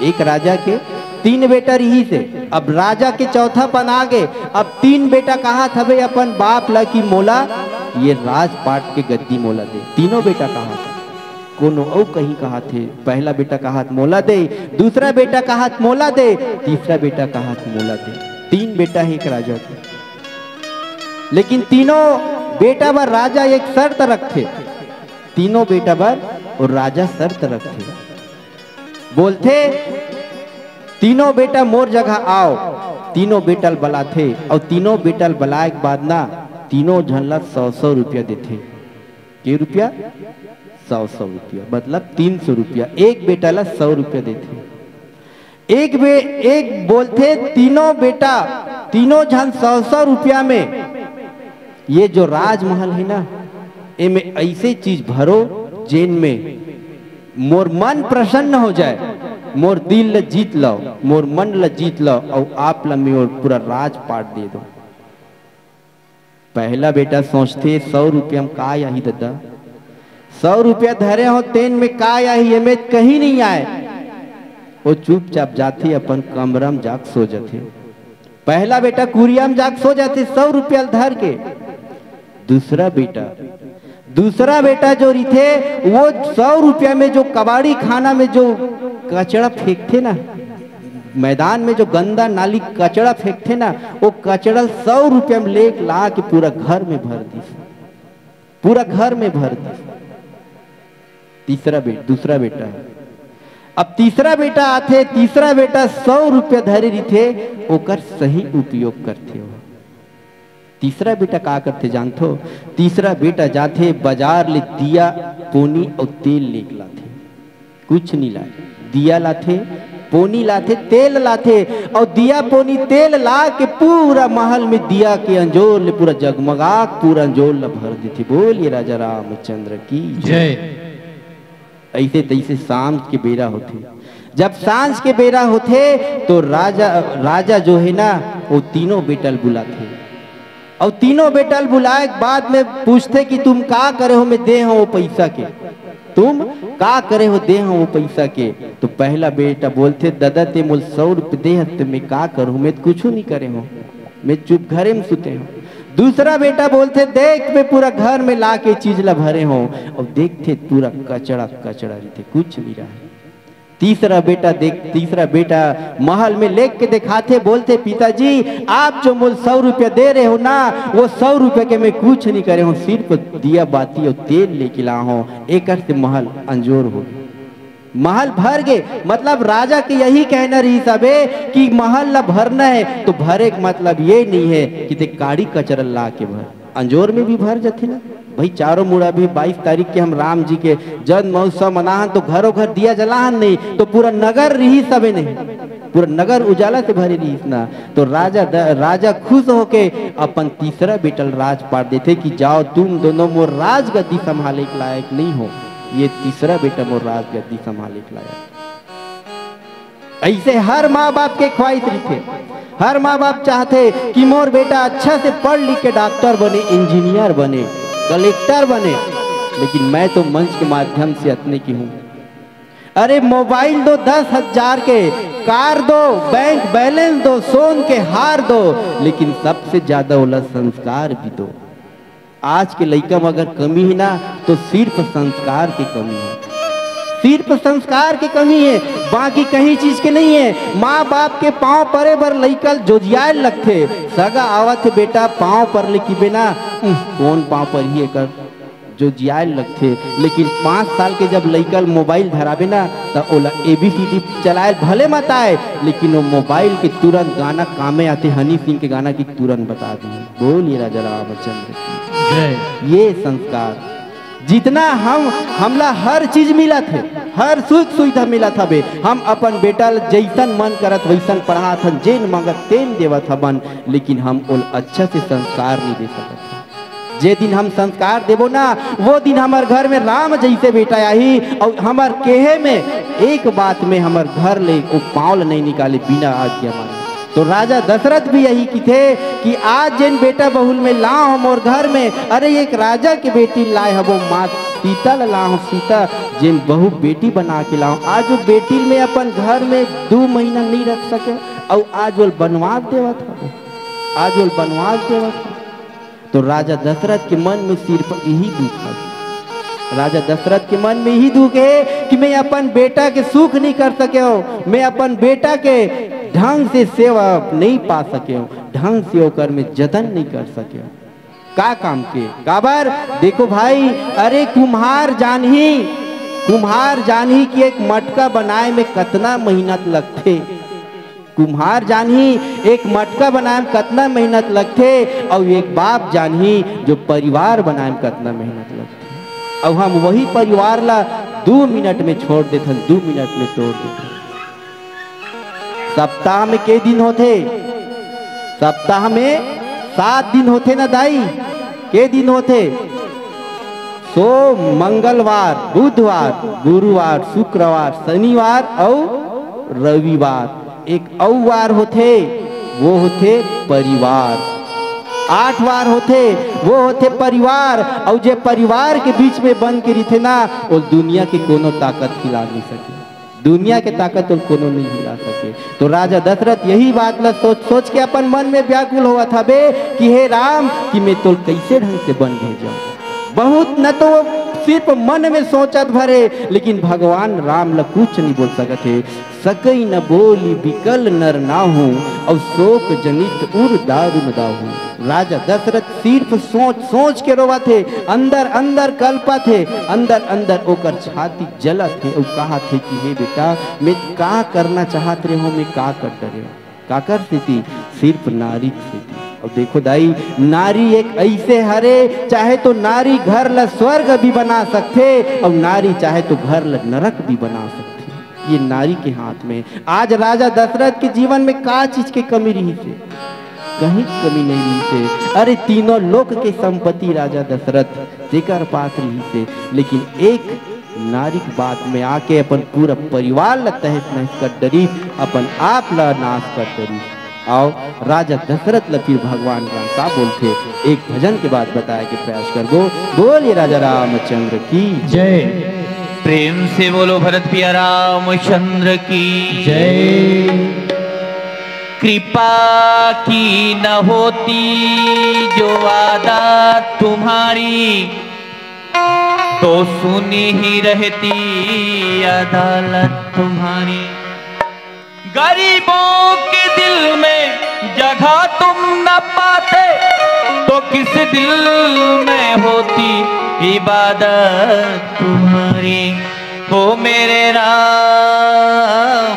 एक राजा के तीन बेटा रहिसे। अब राजा के चौथापन आ गे। अब तीन बेटा कहत हवे अपन बाप ला कि मोला ये राजपाट के गद्दी मोला दे। तीनों बेटा कहत हे, कोनो अउ कहीं कहत हे, पहला बेटा कहत मोला दे, दूसरा बेटा कहत मोला दे, तीसरा बेटा कहत मोला दे। तीन बेटा हे एक राजा के। लेकिन तीनों बेटा बर राजा एक शर्त रखथे, तीनों बेटा बर वो राजा शर्त रखथे, बोलथे, "तीनों बेटा मोर जगह आओ।" तीनों बेटा ल बलाथे और तीनों बेटा ल बलाए के बाद ना, तीनों झन ला सौ सौ रुपया देथे। के रुपया? सौ सौ रुपया, मतलब तीन सौ रुपया। एक बेटा ला सौ रुपया देथे। एक बे एक बोलथे, "तीनों बेटा, तीनों झन सौ सौ रुपया में ये जो राजमहल है ना, एमे ऐसे चीज भरो जेन में मोर मन प्रसन्न हो जाए, मोर दिल ल जीत लव, मोर मन ल जीत लव, अउ आप ल मैं मोर पूरा राजपाट दे दो।" पहला बेटा सोचथे, "सौ रुपया में का आही ददा? सौ रुपया धरे हो, तेन में का आही? एमे कहीं नहीं आए।" वो चुपचाप जाथे, अपन कमरा में जाके सो जाथे। पहला बेटा कुरिया में जाके सो जाथे, सौ रुपया ल धर के। दूसरा बेटा, दूसरा बेटा जो रहिथे, वो सौ रुपया में जो कबाड़ी खाना में जो कचड़ा फेंकथे ना, मैदान में जो गंदा नाली कचड़ा फेंकथे ना, वो कचड़ा ल सौ रुपया में लेके ला के पूरा घर में भर दिस, पूरा घर में भर दिस। तीसरा बे-, दूसरा बेटा है। अब तीसरा बेटा आथे, तीसरा बेटा सौ रुपया धरे रहिथे, ओकर सही उपयोग करथे वो। तीसरा बेटा का करथे जानथो? तीसरा बेटा जाथे बाजार ले दिया, पोनी अउ तेल लेके लाथे। कुछ नहीं लाए, दिया लाथे, पोनी लाथे, तेल लाथे, अउ दिया, पोनी, तेल ला के पूरा महल में दिया के अंजोर ले पूरा जगमगा के पूरा अंजोर ला भर देथे। बोलिए राजा रामचंद्र की जय। जय। ऐसे तैसे शाम के बेरा होथे। जब सांझ के बेरा होथे तो राजा, राजा जो है ना, वो तीनों बेटा ल बुलाथे। अउ तीनों बेटा ल बुलाए के बाद में पूछथे कि "तुम का करे हो, मैं दे हूं वो पैसा के? तुम का करे हो, दे हूं वो पैसा के?" तो पहला बेटा बोलथे, "ददा, ते मोल सौ रुपये दे हस, ते मैं का करूं? मैं तो कुछू नहीं करे हूं, मैं चुप घरे में सुते हूं।" दूसरा बेटा बोलथे, "देख, मैं पूरा घर में ला के चीज ला भरे हूं।" अउ देखथे, पूरा कचड़ा कचड़ा रहिथे, कुछ नहीं रहे। तीसरा बेटा देख, तीसरा बेटा महल में लेके दिखाथे, बोलथे, "पिताजी, आप जो मोल सौ रुपया दे रहे हो ना, वो सौ रुपया के मैं कुछ नहीं करे हूं, सिर्फ दिया बाती अउ तेल लेके ला हूं, एकर से महल अंजोर हो।" महल भर गे, मतलब राजा के यही कहना रहिस हवे कि महल ला भरना है, तो भरे के मतलब ये नहीं है कि ते काड़ी कचरा ला के भर। अंजोर में भी भर जाथे ना भाई। चारों मुड़ा भी बाईस तारीख के हम राम जी के जन्म महोत्सव मनाहन तो घरों घर दिया जलाहन नहीं, तो पूरा नगर रहिस हवे नहीं, पूरा नगर उजाला से भरे रहिस ना। तो राजा द-, राजा खुश होके अपन तीसरा बेटा ल राजपाट देथे कि "जाओ, तुम दोनों मोर राजगद्दी संभाले के लायक नहीं हो, ये तीसरा बेटा मोर राजगद्दी संभाले के लायक।" ऐसे हर माँ बाप के ख्वाहिश रहिथे, हर माँ बाप चाहथे कि मोर बेटा अच्छा से पढ़ लिख के डॉक्टर बने, इंजीनियर बने, कलेक्टर बने, लेकिन मैं तो मंच के माध्यम से अतने की हूँ। अरे मोबाइल दो दस हजार के, कार दो, बैंक बैलेंस दो, सोन के हार दो, लेकिन सबसे ज्यादा ओला संस्कार भी दो। आज के लइका में अगर कमी है ना, तो सिर्फ संस्कार के कमी है, सिर्फ संस्कार के कमी है, बाकी कहीं चीज के नहीं है। माँ बाप के पाँव परे बर लइका जोजियाए लगथे। सगा आवत हे बेटा, पाँव पर ले किबे ना, "उह, कौन पाँव पर ही एकर?" जोजियाए लगथे। लेकिन पाँच साल के जब लइका ल मोबाइल धराबे ना, त ओला एबीसीडी चलाए भले मत आए, लेकिन वो मोबाइल के तुरंत गाना कामे आथे, हनी सिंह के गाना की तुरंत बता दी। बोलिए राजा रामचंद्र की जय। ये संस्कार जितना हम, हमला हर चीज मिलत हे, हर सुख सुविधा मिलत हवे, हम अपन बेटा ल जैसन मन करत वैसन पढ़ात हन, जेन मांगत तेन देवत हवन, लेकिन हम ओल अच्छा से संस्कार नहीं दे सकत हन। जे दिन हम संस्कार देबो ना, वो दिन हमर घर में राम जैसे बेटा आही, और हमर केहे में एक बात में हमर घर ले वो पाँव ल नहीं निकाले बिना आज्ञा माने। तो राजा दशरथ भी यही किथे कि आज जेन बेटा बहुल में ला हो मोर घर में, अरे एक राजा के बेटी लाए हबो, माँ सीता ल ला हो, सीता जेन बहू बेटी बना के ला हो। आज वो बेटी में अपन घर में दो महीना नहीं रख सके, और आज वो बनवास देवत हबो, आज वो बनवास देवत हबो। तो राजा दशरथ के मन में सिर्फ यही दुख है। राजा दशरथ के मन में यही दुख है कि मैं अपन बेटा के सुख नहीं कर सके हो, मैं अपन बेटा के ढंग से सेवा नहीं पा सके हो, ढंग से ओकर में जतन नहीं कर सके हो। का काम के? काबर? देखो भाई, अरे कुम्हार जानही, कुम्हार जानही कि एक मटका बनाए में कतना मेहनत लगथे। कुम्हार जानही एक मटका बनाए में कतना मेहनत लगथे, और एक बाप जानही जो परिवार बनाए में कतना मेहनत लगथे। और हम वही परिवार ला दो मिनट में छोड़ देथन, दो मिनट में तोड़ देथन। सप्ताह में के दिन होथे? सप्ताह में सात दिन होथे ना दाई, के दिन होथे? सोम, मंगलवार, बुधवार, गुरुवार, शुक्रवार, शनिवार अउ रविवार। एक अउ वार होथे, वो होथे परिवार। आठ वार होथे, वो होथे परिवार। अउ जे परिवार के बीच में बन के रहिथे ना, वो दुनिया के कोनो ताकत हिला नहीं सके। दुनिया के ताकत ल कोनो नहीं हिला सके। तो राजा दशरथ यही बात ला सोच सोच के अपन मन में व्याकुल होवत हवे कि हे राम, कि मैं तोल कैसे ढंग से बन भेजूं। बहुत न तो वो सिर्फ मन में सोचत भरे, लेकिन भगवान राम ला कुछ नहीं बोल सकत हे। सकई न बोली बिकल नर नाहू, अउ शोक जनित उर दारुन दाहू। राजा दशरथ सिर्फ सोच सोच के रोवत हे, अंदर अंदर कलपत हे, अंदर अंदर ओकर छाती जलत हे अउ कहत हे कि हे बेटा, मैं का करना चाहत रहे हो, मैं का कर डरे हो। काकर सेती? सिर्फ नारी के सेती। अउ देखो दाई, नारी एक ऐसे हरे, चाहे तो नारी घर ला स्वर्ग भी बना सकथे, अउ नारी चाहे तो घर ला नरक भी बना सकथे। ये नारी के हाथ में। आज राजा दशरथ के जीवन में का चीज के कमी रहिसे? कहीं कमी नहीं रहिसे। अरे, तीनों लोक के संपत्ति राजा दशरथ तेकर पास रहिसे, लेकिन एक नारी के बात में आके अपन पूरा परिवार ला तहस नहस कर डरिस, अपन आप ला नाश कर डरिस। अउ राजा दशरथ ला फिर भगवान राम का बोलथे, एक भजन के बाद बताए के प्रयास करबो। बोलिए राजा रामचंद्र की जय। प्रेम से बोलो भरत पिया रामचंद्र की जय। कृपा की न होती जो अदा तुम्हारी, तो सुनी ही रहती अदालत तुम्हारी। गरीबों के दिल में जगह तुम न पाते, तो किस दिल में होती इबादत तुम्हारी। ओ मेरे राम,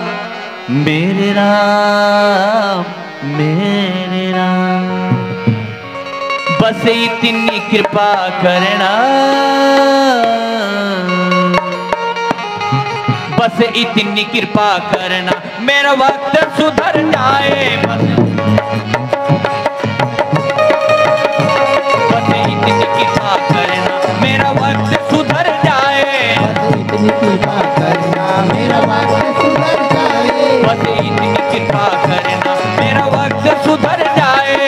मेरे राम, मेरे राम, बस इतनी कृपा करना, बस इतनी कृपा करना, मेरा वक्त सुधर जाए। बस, बस इतनी कृपा करना, मेरा वक्त सुधर जाए। बस इतनी कृपा करना, मेरा वक्त सुधर जाए। बस इतनी कृपा करना, मेरा वक्त सुधर जाए।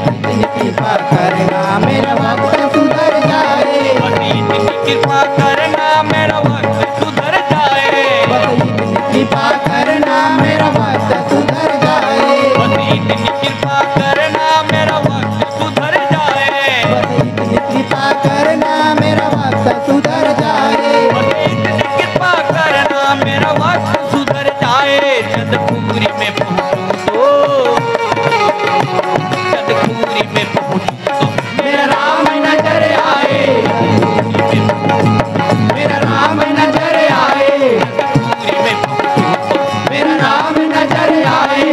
इतनी कृपा करना, मेरा वक्त सुधर जाए। बस इतनी कृपा करना, मेरा वक्त सुधर जाए। बस इतनी कृपा करना, मेरा वक्त सुधर जाए। बस इतनी कृपा करना, मेरा वक्त सुधर जाए। बस इतनी कृपा करना, मेरा वक्त सुधर जाए। बस इतनी कृपा करना, मेरा वक्त सुधर जाए। चंद्रपुरी में पहुंचूं तो, चंद्रपुरी में पहुंचूं तो मेरा राम नजर आए। मेरा राम नजर आए। मेरा राम नजर आए।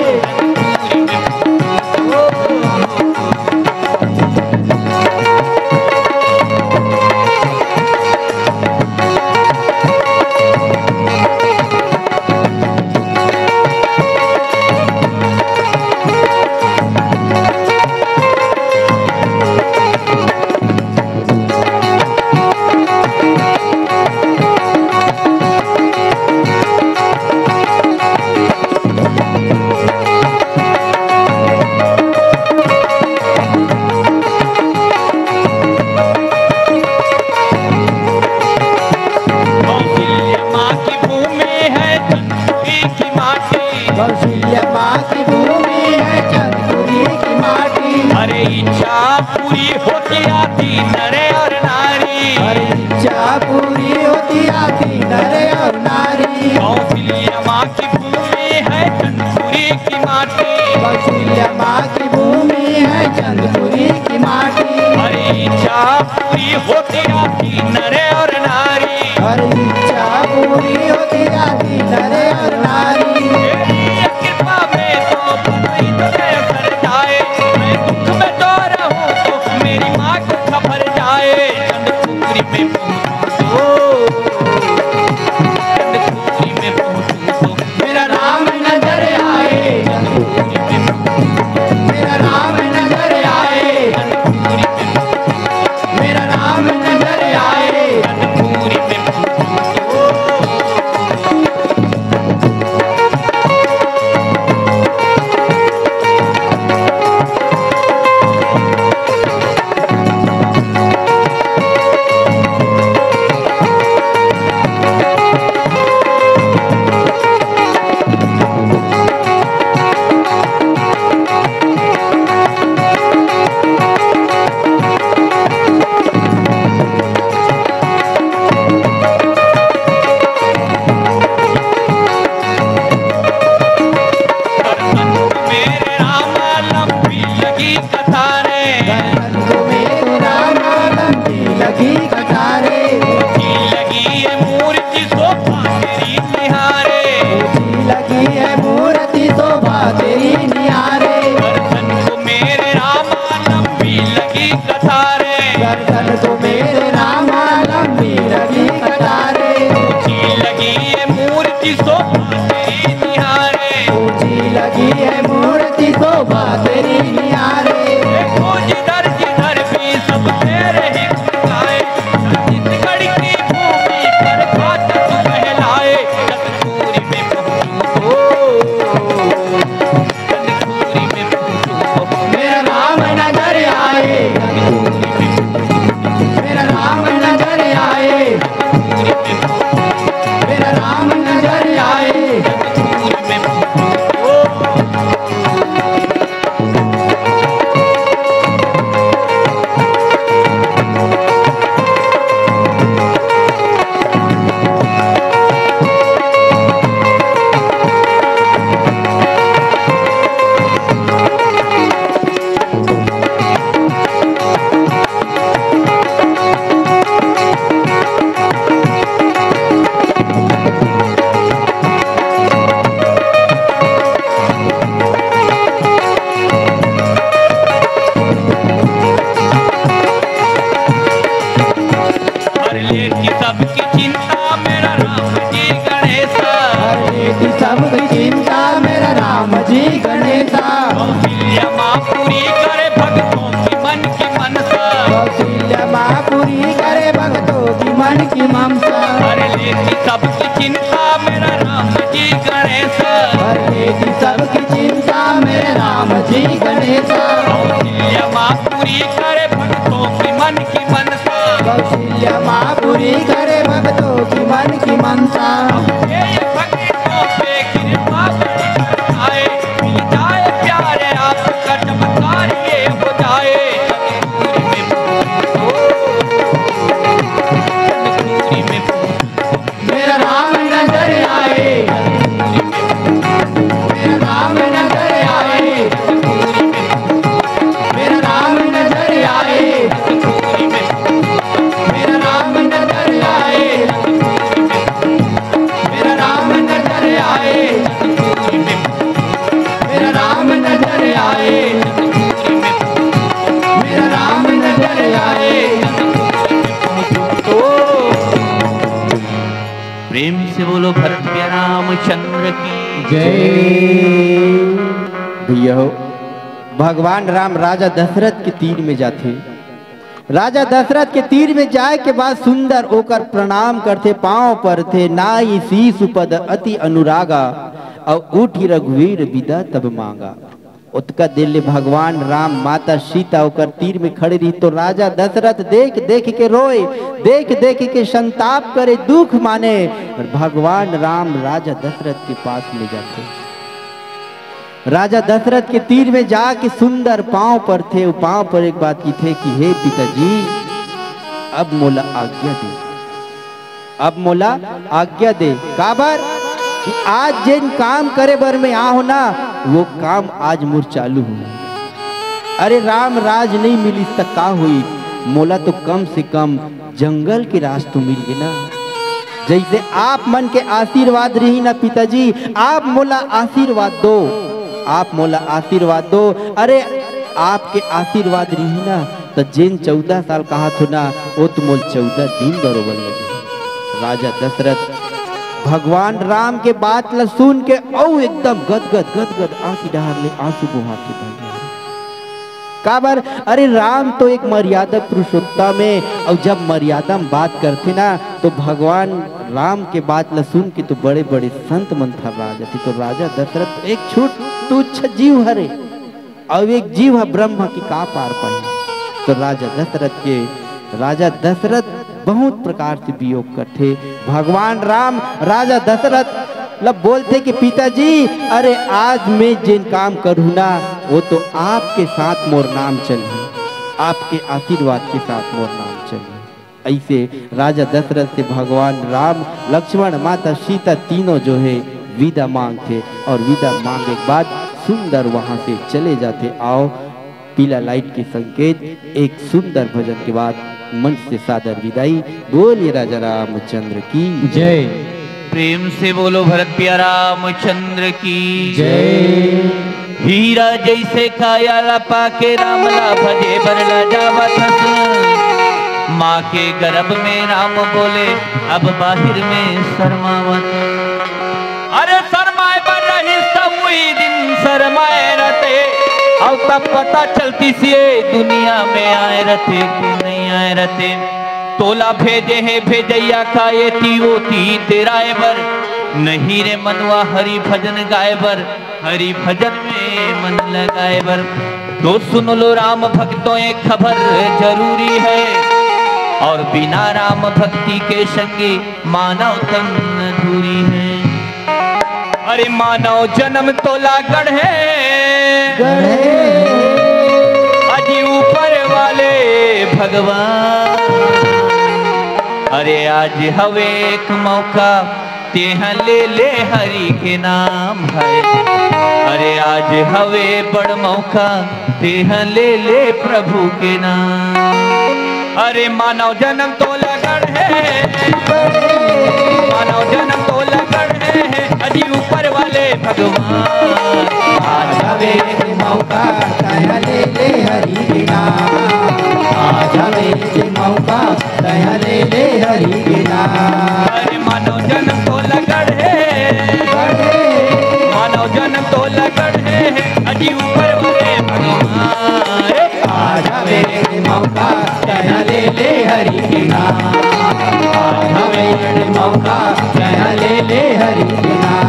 कौशल्या माँ की भूमि है चंदपुरी की माटी। कौशल्या माँ की भूमि है चंदपुरी की माटी। अरे इच्छा पूरी होती आती नरे और नारी। अरे इच्छा पूरी होती आती नरे और नारी। कौशल्या माँ की भूमि है चंदपुरी की माटी। कौशल्या माँ की भूमि है चंदपुरी की माटी। अरे इच्छा पूरी होती आती नरे और नारी। अरे इच्छा पूरी होती आती नरे और नारी। तेरी कृपा में तो पता ही तो कैसे जाए। मैं दुख में तो रहूं तो मेरी माँ को खबर जाए। चंद्रपुरी में पहुंचूं तो, चंद्रपुरी में पहुंचूं तो मेरा राम नजर आए। मेरा राम नजर आए। मेरा राम नजर आए। कतारे। दर्शन तो मेरे रामा लंबी लगी कतारे। ऊंची लगी ये मूर्ति शोभा तेरी निहारे। ऊंची लगी है मूर्ति शोभा तेरी निहारे। देखो जिधर जिधर भी सब तेरे ही गुण गाए। छत्तीसगढ़ की भूमि पर घात तू कहलाए। चंद्रपुरी में पहुंचू हो। चंद्रपुरी में पहुंचू हो। मेरा राम नजर आए। मेरा राम नजर आए। मेरा राम नजर आए। हर लेती सबकी चिंता मेरा राम जी गणेशा। हर लेती सबकी चिंता मेरा राम जी गणेशा। कौशल्या माँ पूरी करे भक्तों की मन की मनसा। कौशल्या माँ पूरी करे भक्तों की मन की मनसा। हर लेती सबकी चिंता मेरा राम जी गणेशा। हर लेती सबकी चिंता मेरे राम जी गणेशा। कौशल्या माँ पूरी करे भक्तों की मन की मनसा। कौशल्या माँ पूरी करे भक्तों की मन की मनसा। ये भक्तों पे कृपा बड़ी बरसाए, मिल जाए प्यारे आपका चमत्कार ये हो जाए। चंद्रपुरी में पहुंचो, चंद्रपुरी में पहुंचो। मेरा राम नजर आए। मेरा राम नजर आए। मेरा राम नजर आए। मेरा राम नजर आए। मेरा राम नजर आए। मेरा राम नजर आए। मेरा राम नजर आए। तो प्रेम से बोलो भरत प्रिय रामचंद्र की जय। भैया हो, भगवान राम राजा दशरथ के तीर में जाथे। राजा दशरथ के तीर में जाए के बाद सुंदर ओकर प्रणाम करथे, पांव परथे, नाई शीश पद अति अनुरागा, अउ उठी रघुवीर बिदा तब मांगा। ओतका देर ले भगवान राम, माता सीता ओकर तीर में खड़े रही, तो राजा दशरथ देख देख के रोए, देख देख के संताप करे, दुख माने। और भगवान राम राजा दशरथ के पास ले जाथे। राजा दशरथ के तीर में जाके सुंदर पांव परथे, वो पांव पर एक बात किथे कि हे पिताजी, अब मोला आज्ञा दे। अब मोला आज्ञा दे, काबर कि आज जेन काम करे बर मैं आ हो ना, वो काम आज मोर चालू हो। अरे राम राज नहीं मिलिस त का होई, मोला तो कम से कम जंगल के राज तो मिल गे ना। जैसे आप मन के आशीर्वाद रही ना पिताजी, आप मोला आशीर्वाद दो, आप मोला आशीर्वाद दो। अरे आपके आशीर्वाद रही ना, त जेन चौदह साल कहा थो ना, वो तो मोल चौदह दिन बरोबर लगे। राजा दशरथ भगवान राम के बात ल सुन के अउ एकदम गदगद गदगद आंखी डहार ले आंसू बोहा के भर गे। काबर? अरे राम तो एक मर्यादा पुरुषोत्तम हे, अउ जब मर्यादा में बात करथे ना, तो भगवान राम के बात ल सुन के तो बड़े बड़े संत मन थर्रा जाथे। तो राजा दशरथ एक छोट तुच्छ जीव हरे, अउ एक जीव ह ब्रह्मा के का पार पाही। तो राजा दशरथ के, राजा दशरथ बहुत प्रकार से वियोग करथे। भगवान राम राजा दशरथ ल बोलथे कि पिताजी, अरे आज मैं जेन काम करहूं ना, वो तो आपके साथ मोर नाम चलही, आपके आशीर्वाद के साथ मोर नाम चलही। ऐसे राजा दशरथ से भगवान राम, लक्ष्मण, माता सीता तीनों जो है विदा मांगथे, और विदा मांगे के बाद सुंदर वहां से चले जाथे। आओ, पीला लाइट के संकेत, एक सुंदर भजन के बाद मंच से सादर विदाई। बोलिए राजा रामचंद्र की जय। प्रेम से बोलो भरत प्रिय रामचंद्र की जय। हीरा जइसे काया ला पाके राम ला भजे बर लजावत हस। माँ के गर्भ में राम बोले, अब बाहिर में शर्मावत। अरे शर्माए बर रहिस त उही दिन शर्माए रथे, अउ तब पता चलतिस ये दुनिया में आए रथे कि नहीं आए रथे। तोला भेजे हे भेजइया का एती ओती तेराए बर, नहीं रे मनवा हरि भजन गाए बर, हरि भजन में मन लगाए बर। तो सुन लो राम भक्तों, एक खबर जरूरी है, और बिना राम भक्ति के संगी मानव तन अधूरी है। अरे मानव जन्म तोला गढ़े, गढ़े। अजी ऊपर वाले भगवान। अरे आज हवे एक मौका, तेह ले ले हरि के नाम है। अरे आज हवे बड़ मौका, तेह ले ले प्रभु के नाम। अरे मानव जन्म तोला गढ़े, मानव जन्म तोला गढ़े, अजी ऊपर वाले भगवान। आज हवे एक मौका, तेह ले ले हरि के नाम। आज हवे एक मौका, तेह ले ले हरि के नाम। अरे मानव जन्म तोला गढ़े, गढ़े। मानव जन्म तोला गढ़े, अजी ऊपर वाले भगवान। आज हवे एक मौका, तेह ले ले हरि के नाम। आज हवे एक मौका, तेह ले ले हरि के नाम।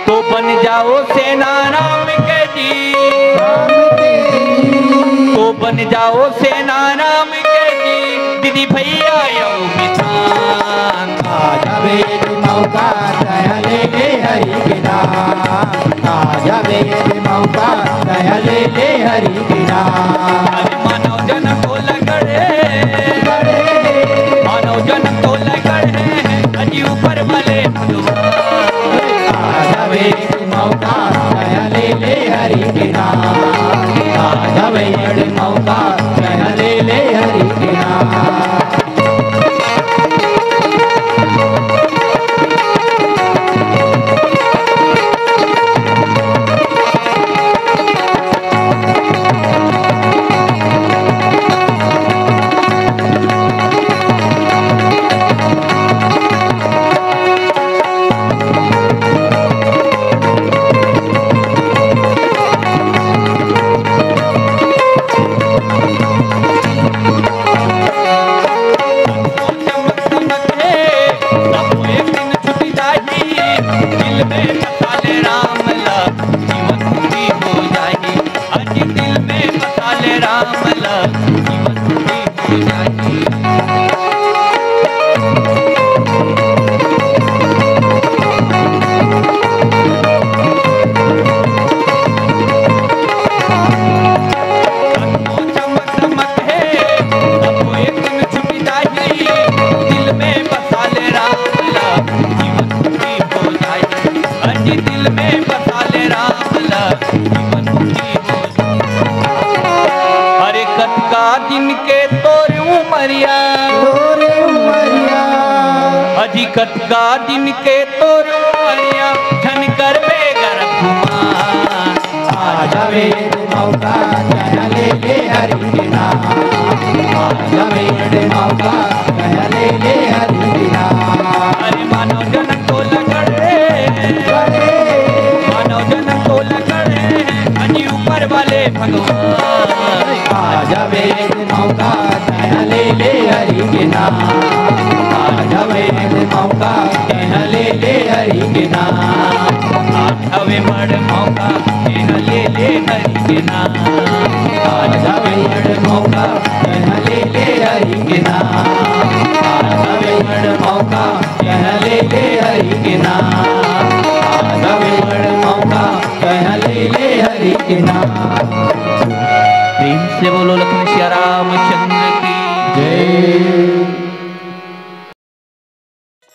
तो बन जाओ सेना राम के जी, तो बन जाओ सेना राम के जी, दीदी भैया यो मितान। आज हवे एक मौका, तेह ले ले हरि के नाम। आज हवे एक मौका, तेह ले ले हरि के नाम। अरे मानव जन्म तोला गढ़े, गढ़े। मानव जन्म तोला गढ़े, अजी ऊपर वाले भगवान। आज हवे एक मौका, तेह ले ले हरि के नाम। आज हवे एक मौका, तेह ले ले हरि के नाम। अरे कतका दिन के तोर उमरिया, तोर उमरिया। अजी कतका दिन के तोर उमरिया, झन करबे गर्भ गुमान। आज जावे दे मौका, तैं ले ले हरि के नाम। आ जावे दे मौका, तैं ले ले हरि के नाम। अरे मानव जनक तोला खड़े हैं, मानव जनक तोला खड़े हैं, अजी ऊपर वाले भगवान। आ जावे दे मौका, तैं ले ले हरि के नाम। आ जावे दे मौका, तैं ले ले हरि के नाम। आ जावे बड़ मौका, तैं ले ले हरि के नाम। आ जावे बड़ मौका, तैं ले ले हरि के नाम। आ जावे बड़ मौका, तैं ले ले हरि के नाम। आ जावे बड़ मौका, तैं ले ले हरि के नाम। प्रेम से बोलो लक्ष्मी सिया रामचंद्र की जय।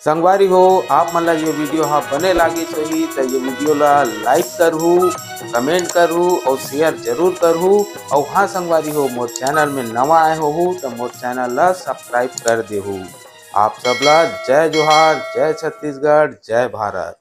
संगवारी हो, आप मन ला ये वीडियो हा बने लागिस होही त ये वीडियो ला लाइक करहू, कमेंट करहू और शेयर जरूर करहू। और हाँ संगवारी हो, मोर चैनल में नवा आए होहू त मोर चैनल ला सब्सक्राइब कर देहू। आप सब ला जय जोहार, जय छत्तीसगढ़, जय भारत।